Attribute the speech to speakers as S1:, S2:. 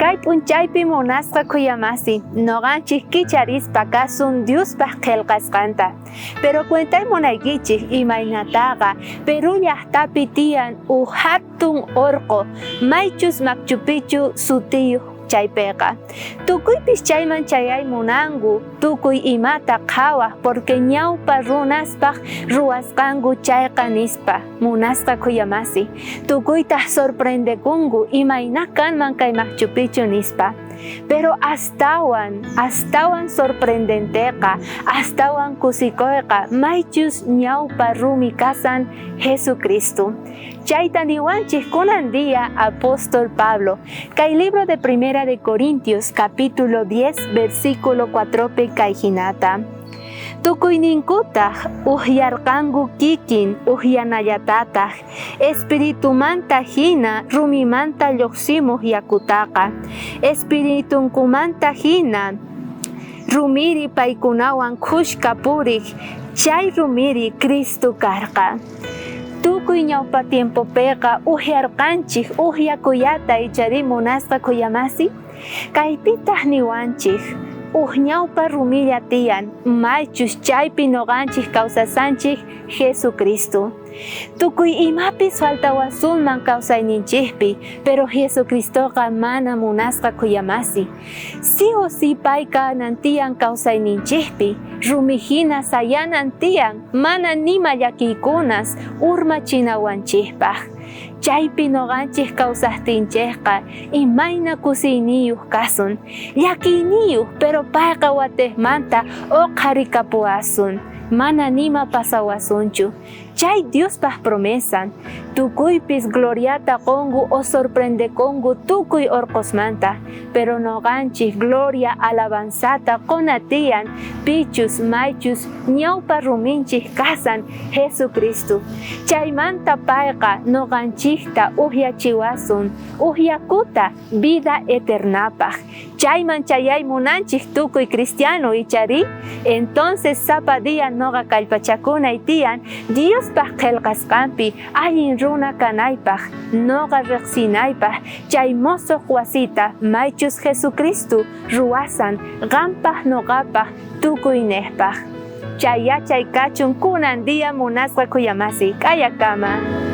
S1: Kay p'unchaypi munasqa khuyamasi, noqanchik kicharispa kasun Diospaq qhelqasqanta. Pero cuentay munaykichik imaynataqa Perú llaqtapi tiyan uj jatun orqo, maychus Machu Picchu sutiyuq chaypiqa. Tukuypis chayman chayay munanku tukuy imata qhawaj porque ñawpa runaspaj ruwasqanku chayqa nispa, munasqa khuyamasi. Tukuytaj sorprendekunku imayna kanman kay Machu Picchu nispa. Pero astawan, astawan sorprendenteqa, astawan kusikoyqa maychus ñawpa rumi kasan Jesucristo. Chayta niwanchej kunan día apóstol Pablo. Kay libro de Primera de Corintios capítulo 10 versículo 4 pi kay jinata. Tukuyninkutaj ujyarqanku kikin ujyanallatataj, espiritumanta jina rumimanta llojsimoj yakutaqa, espiritunkumanta jina rumiri paykunawan khushka purej, chay rumiri Cristo karqa. Tukuy ñawpa tiempopeqa ujyarqanchej uj yakuyata icharí munasqa khuyamasi? Kaypitaj niwanchej, uj ñawpa rumilla tiyan, maychus chaypi noqanchej kawsasanchej Jesucristo. Tukuy imapis faltawasunman kawsayninchejpi, pero Jesucristoqa mana munasqa khuyamasi. Sí o sí pay kanan tiyan kawsayninchejpi, rumi jina sayanan tiyan, mana nima llakiykunas urmachinawanchejpaj. Chaypi noqanchej kawsajtinchejqa imayna kusiyniyoj kasun, llakiyniyoj, pero payqa watejmanta oqharikapuwasun, mana nima pasawasunchu. Chay Diospaj promesan, tukuypis gloriata qonku o sorprendekonku tukuy orqosmanta, pero noqanchej gloria alabanzata qona tiyan pichus maychus ñawpa ruminchej kasan Jesucristo. Chaymanta payqa noqanchejta ujyachiwasun uj yakuta vida eternapaj. Chayman chayay munanchej tukuy cristiano icharí? Entonces sapa día noqa kallpachakunay tiyan Diospaj qhelqasqanpi allin runa kanaypaj, noqa rejsinaypaj chay mosoj wasita maychus Jesucristo ruwasan qanpaj noqapaj tukuynejpaj. Chay yachay kachun kunan día munasqa khuyamasi k'ayakama.